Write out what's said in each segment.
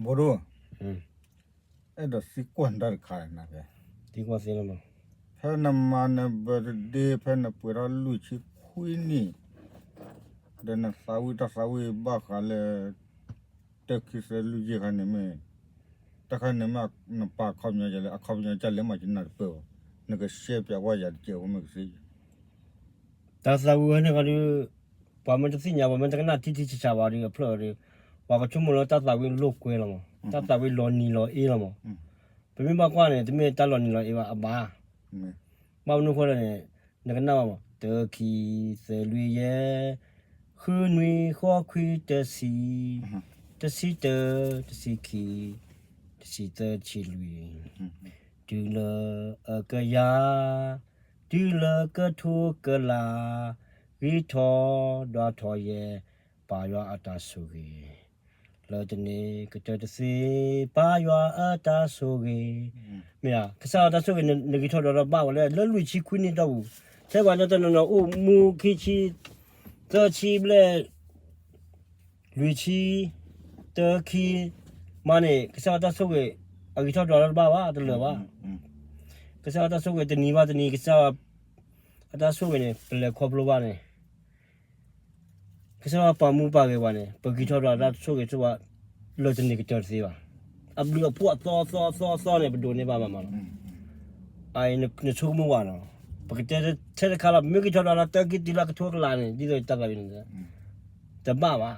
ဘိဒိၣ်, အဲၣ်ဒိးသံကွၢ်နတၢ်တခါနၤ, သံကွၢ်သ့လီၤ, ဖဲနမၤန birthday ဖဲနပှဲၤထီၣ်လွံၢ်ဆံခွံနံၣ်, ဒီးနသးဝံၣ်တၢ်သးဝံၣ်ဘၣ်ဃးလၢ တၢခံသၢလွံၢ်ယဲၢ်ခါန့ၣ်မ့ၢ်, တၢ်ခါန့ၣ်မ့ၢ်နပာ်ခီပညီလဲၣ်, အခီပညီကလဲၣ်မးကနၣ်တပၢၢ်ဘၣ်, နကရှဲပၠးဝဲယၤတကဲးဖိမ့ၢ်ကသ့ တၢ်သးဝံၣ်ဝဲန့ၣ်ဃီဒီး, ပှၤမ့ၢ်တသ့ၣ်ညါ ပှၤမ့ၢ်တကနၣ်ထံထံဆးဆးဘၣ်ဒီးအဖျၢၣ်ဒီး, ပှၤကဆိကမိၣ်လၢတၢ်သးဝံၣ်လိာ်ကွဲလီၤမး, တၢ်သးဝံၣ်လီၤနံၤလီၤအ့လီၤမး, ပမ့ၢ်ဘၣ်ကွၢ်န့ၣ် တမ့ၢ်တၢ်လီၤနံၤလီၤအ့ဘၣ်အဘၣ်, ဘၣ်မနုၤဃိလဲၣ်န့ၣ်, နကနၣ်ဘၣ်မး တၢခံသၢလွံၢ်ယဲၢ်, ဃုနွံဃိးခွံတဆံ, တဆံတၢ, တဆံခံ, တဆံသၢတဆံလွံၢ်, တုၤလၢအကယၤ, တုၤလၢကထိကလး, ဂံၢ်ထီၣ်ဒွးထီၣ်ယဲၢ်, ပၢ်ယွၤအတၢ်ဆိၣ်ဂ့ၤ, လၢတနံၤကတၢၢ်တသ့, ပၢ်ယွၤအတၢ်ဆိၣ်ဂ့ၤ, မ့ၢ်ဧါ, ကစၢ်အတၢ်ဆိၣ်ဂ့ၤ နဂံၢ်ထီၣ်ဒွးထီၣ်ဘၣ်ဝဲလၢ လၢလွံၢ်ဆံခွံနံၣ်တီၢ်ပူၤ, ထဲပှၤတနီၤနီၤအိၣ်မူခံဆံ, သၢဆံဘျဲၣ်, လွံၢ်ဆံ, တၢခံ, မးန့ၣ် ကစၢ်အတၢ်ဆိၣ်ဂ့ၤ, အဂံၢ်ထီၣ်ဒွးထီၣ်တဘၣ်ဘၣ် တလၢာ်ဘၣ်, ကစၢ်အတၢ်ဆိၣ်ဂ့ၤတနံၤဘၣ်တနံၤ ကစၢ်အတၢ်ဆိၣ်ဂ့ၤန့ၣ် ပလဲၤခီဖျိဘၣ်န့ၣ် ကစၢ်ယွၤပာ်မူပာ်ဂဲၤပှၤန့ၣ် ပဂံၢ်ထီၣ်ဒွးတၢ်ဆိၣ်ဂ့ၤဆိၣ်ဝါ လၢတနံၤကတၢၢ်တသ့ဘၣ်. အဘျုးအဖှိၣ်အသီအသီအသီအသီန့ၣ် ပဒိးန့ၢ်ဘၣ်မးမးလီၤ. နဆိကမိၣ်ဝဲလီၤ. ပကတဲထဲတခါလီၤ ပမ့ၢ်ဂံၢ်ထီၣ်ဒွးတၢ်တၢခံတုၤလၢကထိကလးန့ၣ် ဒ်သိးတၢ်သးဝံၣ်န့ၣ် တဘၣ်ဘၣ်.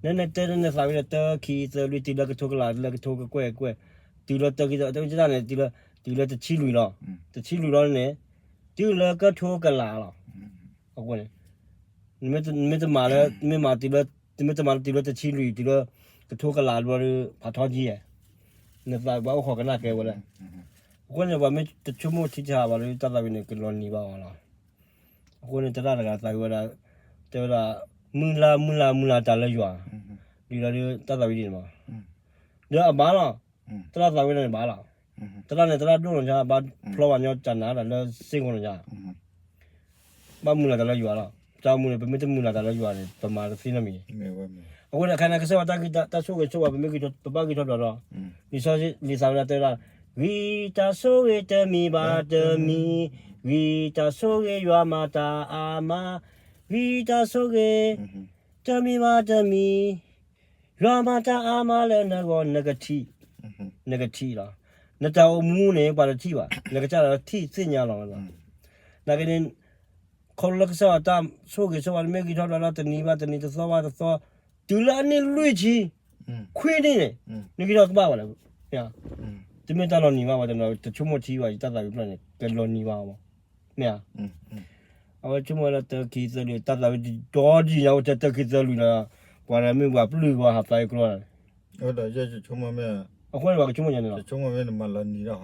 နနတဲနသးဝံၣ်လၢတၢခံသၢလွံၢ်တုၤလၢကထိကလး လၢကထိကကွဲၢ်ကွဲၢ် တုၤလၢတၢခံသၢ တၢခံသၢန့ၣ် တုၤလၢတဆံလွံၢ်လီၤ. တဆံလွံၢ်လီၤန့ၣ် တုၤလၢကထိကလးလီၤ. အဃိန့ၣ် နမ့ၢ်တမၤလၢ မ့ၢ်မၤတုၤလၢ နမ့ၢ်တမၤလၢတုၤလၢတဆံလွံၢ် တုၤလၢကထိကလးဘျီဒီး ဖးထီကံဧါ. နသးပှၤအိၣ်ခိးကနၣ်ကဲဝဲလၢ အဃိန့ၣ် ပှၤမ့ၢ်တဆိကမိၣ်ထံဆးဘၣ်ဒီး တၢ်သးဝံၣ်န့ၣ် ကလီၤနံၤဘၣ်အီၤလီၤ. အဃိန့ၣ် သရၣ်တဂၤသးဝံၣ်ဝဲဒၣ် တဲဝဲဒၣ် မုၢ်လၢ်မုၢ်လၢ်မုၢ်လၢ်တၢ်လၢယွၤ ဒ်လီၤဒီး တၢ်သးဝံၣ်ဒ်န့ၣ်မး ဒီးအဘၣ်လီၤ. သရၣ်သးဝံၣ်န့ၣ်ဘၣ်လီၤ. သရၣ်န့ၣ် သရၣ်ဒိၣ်လီၤညါ ဘၣ်ဖျီဘၣ်ညီတၢ်နါဒီးလၢစ့ၢ်ကီးလီၤညါ ဘၣ်မုၢ်လၢ်တၢ်လၢယွၤလီၤ. တၢ်မုၢ်န့ၣ် ပမ့ၢ်တမုၢ်လၢ်တၢ်လၢယွၤန့ၣ် ပမၤတသ့နီတမံၤ. အဃိန့ၣ် အခါန့ၣ် ကစၢ်ယွၤတၢ်ဆိၣ်ဂ့ၤဆိၣ်ဝါ ပမ့ၢ်ဂံၢ်ထီၣ် ပဘၣ်ဂံၢ်ထီၣ်ဒွးထီၣ် လံာ်စီဆှံလံာ်သးဝဲဒၣ်တဲဝဲဒၣ် ဂံၢ်တၢ်ဆိၣ်ဂ့ၤတမံၤဘၣ်တမံၤ, ဂံၢ်တၢ်ဆိၣ်ဂ့ၤယွၤမၤတၢ်အါမး, ဂံၢ်တၢ်ဆိၣ်ဂ့ၤ တမံၤဘၣ်တမံၤ, ယွၤမၤတၢ်အါမးလၢနဂီၢ် နကထံၣ်, နကထံၣ်လီၤ. နတၢ်အိၣ်မူန့ၣ် ပှၤတထံၣ်ဘၣ်, နကစၢ်ဒီးထံၣ်သ့ၣ်ညါလီၤ. နာ်က့န့ၣ် ခီဖျိလၢကစၢ်ယွၤတၢ်ဆိၣ်ဂ့ၤဆိၣ်ဝါ နမ့ၢ်ဂံၢ်ထီၣ်ဒွးထီၣ်တနံၤဘၣ်တနံၤ တသီဘၣ်တသီ တုၤလၢအနံၣ်လွံၢ်ဆံ ခွံနံၣ်န့ၣ် နဂံၢ်ထီၣ်ကဘၣ်ဝဲလၢ တမ့ၢ်တၢ်လီၤနံၤဘၣ်ဝဲ တဆိကမိၣ်ထံဘၣ် ယတၢ်သးဝံၣ်ဖျၢၣ်န့ၣ် ကလီၤနံၤဘၣ်မး မ့ၢ်ဧါ. အဝဲဆိကမိၣ်လၢတၢခံသၢလွံၢ် တၢ်သးဝံၣ်ဒီဒံၣ်ညါ ဝဲတၢခံသၢလွံၢ်လီၤ ပှၤမ့ၢ်ပှၤပျုၢ်ဝဲဟးသးဝံၣ်ကျီ အဃိန့ၣ် ပှၤကဆိကမိၣ်ညါန့ၣ်လီၤ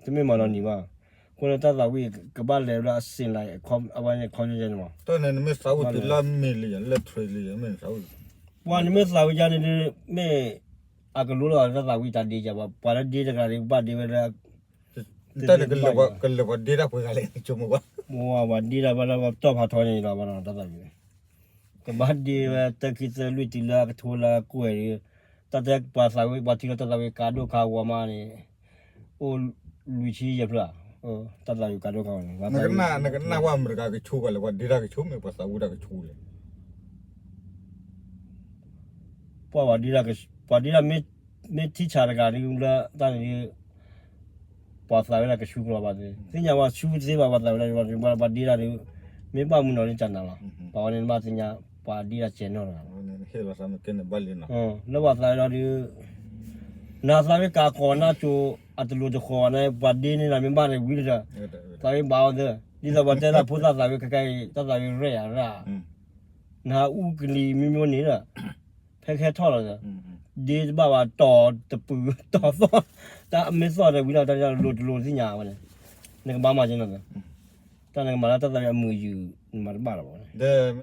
တမ့ၢ်မၤလီၤနံၤဘၣ် အဃိန့ၣ် တၢ်သးဝံၣ်ကဘၣ်လဲၤဝဲဒၣ်အစ့လၢ အဝဲန့ၣ်ခီပညီန့ၣ်မး တၢ်န့ၣ်နမ့ၢ်သးဝံၣ်တုၤလၢမ့ၢ်လံ လၢထရံးလံ မ့ၢ်နသးဝံၣ် ပှၤနမ့ၢ်သးဝံၣ်ယါန့ၣ် မ့ၢ်အကလိလၢတၢ်သးဝံၣ်တၢ်ဒ့ယါဘၣ် ပှၤလၢဒ့တဂၤန့ၣ် ဘၣ်ဒ့ဝဲဒၣ် တၢ်န့ၣ် ကလဲၤပှၤဒ့တၢ်ပှဲၤဂၤလဲၣ် ဆိကမိၣ်ကွၢ် ပှၤဒ့တၢ်ဘၣ်လၢပှၤတီၢ်ဖးထီန့ၣ်လီၤ ဘၣ်ဒီးတၢ်သးဝံၣ် ကဘၣ်ဒ့ဝဲတၢခံသၢလွံၢ်တုၤလၢအကထိလၢကွဲၢ်ဒီး တၢ်တဲပှၤသးဝံၣ် ပှၤထံၣ်လၢတၢ်သးဝံၣ်ကးဒိၣ်ခါဂီၤမးန့ၣ် အိၣ်လွံၢ်ဆံယဲၢ်ဖျၢၣ် တၢ်သးဝံၣ်ကးဒိၣ်ခါဂီၤန့ၣ် နကနၣ်ဝဲအမဲရကၤကဆိကလဲၣ် ပှၤဒ့တၢ်ကဆိမ့ၢ်ပှၤသးဝံၣ်တၢ်ကဆိလဲၣ် ပှၤဒ့တၢ် ပှၤဒ့တၢ်မ့ၢ်ထံဆးတဂၤဒ်လၢတၢ်န့ၣ်ဒ် ပှၤသးဝံၣ်တၢ်ကဆူကလီၤဘၣ်သ့ သ့ၣ်ညါပှၤဆူတသ့ဘၣ် ပှၤသးဝံၣ်တၢ် ပှၤဒ့တၢ်ဒ် မ့ၢ်ဘၣ်မုၢ်နီၢ်လၢတၢ်နၤလီၤ ပှၤဝဲန့ၣ်နဘၣ်သ့ၣ်ညါ ပှၤဒ့တၢ်စဲးနီၢ်တဂၤ လၢပှၤသးဝံၣ်ဒီးဒ် နသးဝံၣ်ကးကီးနၢ်ကၠိ အတလိၤတဃီၤန့ၣ် ပှၤဒ့န့ၢ်နၤမ့ၢ်ဘၣ်န့ၣ်ဝံၤဒီး သးဝံၣ်ဘၣ်အီၤသၢ ဒ်သိးပှၤတဲဒၣ်ဖိသၣ်သးဝံၣ်ခဲကဲအံၤ တၢ်သးဝံၣ်ရဲၣ်ယၤရၣ် နဟးအူကလံၤမံမံန့ၣ်ဒီး ဖဲခဲထီၣ်လီၤ ဒ့တဘၣ်ဘၣ် တီၢ်တပုၢ်တီၢ်သီၣ် တၢ်မ့ၢ်သီၣ်ဒီးဝံၤဒီး တၢ်လိၤတလိၤသ့ၣ်ညါဝဲန့ၣ် နကဘၣ်မၤက့ၤနီၤ တၢ်နကမၤလၢတၢ်သးဝံၣ်အမုာ်ယုာ် နမၤတဘၣ်လီၤဘၣ်